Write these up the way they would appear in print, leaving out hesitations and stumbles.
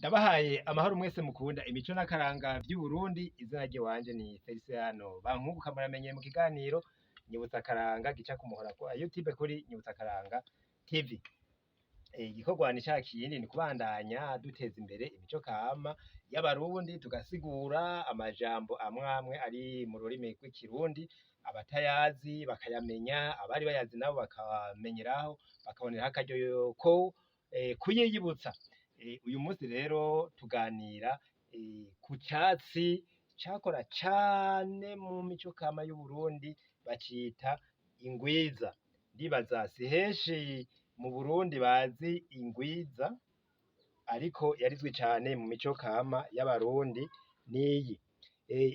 Ndabahaye amahoro mwese mukunda imico n'akaranga vy'Uburundi. Izina ry'iwanje ni Feliciano Bankunguka, muramenyeye mu kiganiro Nyibutsa Akaranga gica ku muhora kwa YouTube kuri Nyibutsa Akaranga TV. Igikorwa ni ca kindi, ni kubandanya duteza imbere imico kama y'Abarundi, tugasigura amajambo amwamwe ari mu rurimi rw'Ikirundi, abatayazi bakayamenya, abari bayazi nabo bakamenyeraho, bakaboneraho akaryo ko kuyiyibutsa. Uyu munsi rero tuganira ku catsi cakora cane mu mico kama y'Uburundi, bacita ingwiza. Ndibaza si henshi mu Burundi bazi ingwiza, ariko yarizwi cane mu mico kama y'Abarundi niyi.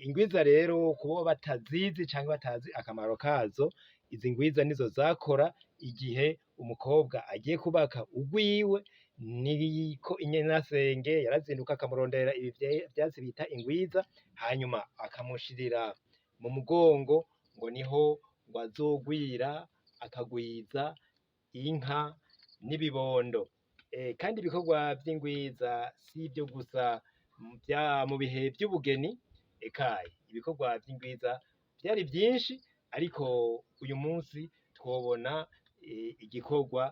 Ingwiza rero, kubo batazizi canke batazi akamaro kazo, izi ngwiza nizo zakora igihe umukobwa agiye kubaka urwiwe. Niko inyenasenge yarazinduka akamurondera ibi vyatsi bita ingwiza, hanyuma akamushirira mu mugongo, ngo niho ngo azogwira, akagwiza inka n'ibibondo. Kandi ibikorwa vy'ingwiza si ivyo gusa mu bihe vy'ubugeni, eka ibikorwa vy'ingwiza vyari vyinshi, ariko uyu munsi twobona igikorwa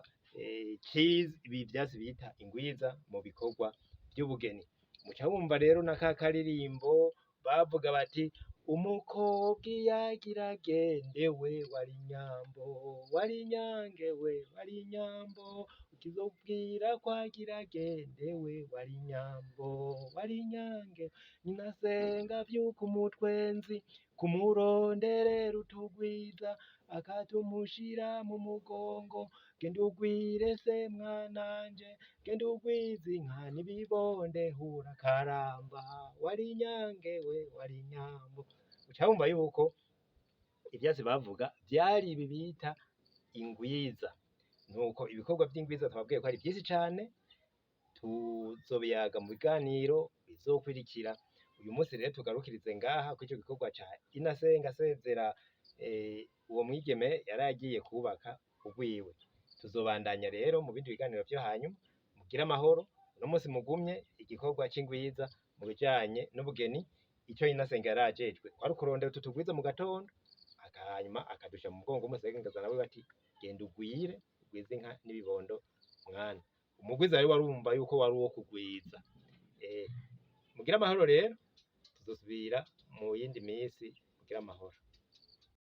c'ibi vyatsi bita ingwiza mu bikorwa vy'ubugeni. Muca wumva rero na ka karirimbo bavuga bati: "Umukobwa iyo agira agende we, wari nyambo, wari nyange we, wari nyambo, ukizobwira ko agira agende we, wari nyambo, wari nyange, nyinasenga vyuka umutwenzi kumuronderera utugwiza, akatumushira mu mugongo, genda ugwire se mwananje, genda ugwize inka n'ibibonde, hura karamba, wari nyange we, wari nyambo." Uca wumva yuko ivyatsi bavuga vyari ibi bita ingwiza. Nuko ibikorwa vy'ingwiza twabwiye ko ari vyinshi cane, tuzobiyaga mu biganiro bizokwirikira. Uyu munsi rero tugarukirize ngaha kw'ico gikorwa ca inasenga asezera uwo mwigeme yari agiye kubaka urwiwe. Tuzobandanya rero mu bindi biganiro vyo hanyuma. Mugire amahoro. Uno munsi mugumye igikorwa c'ingwiza mu bijanye n'ubugeni. Ico inasenga yari ajejwe kwari ukurondera utu tugwiza mu gatondo, hanyuma akadusha mu mugongo w'umusengaza, nawe bati: "Genda ugwire, ugwize inka n'ibibondo mwana." Umugwiza rero warumva yuko wari uwo kugwiza. Mugire amahoro rero, tuzosubira mu yindi minsi. Mugire amahoro.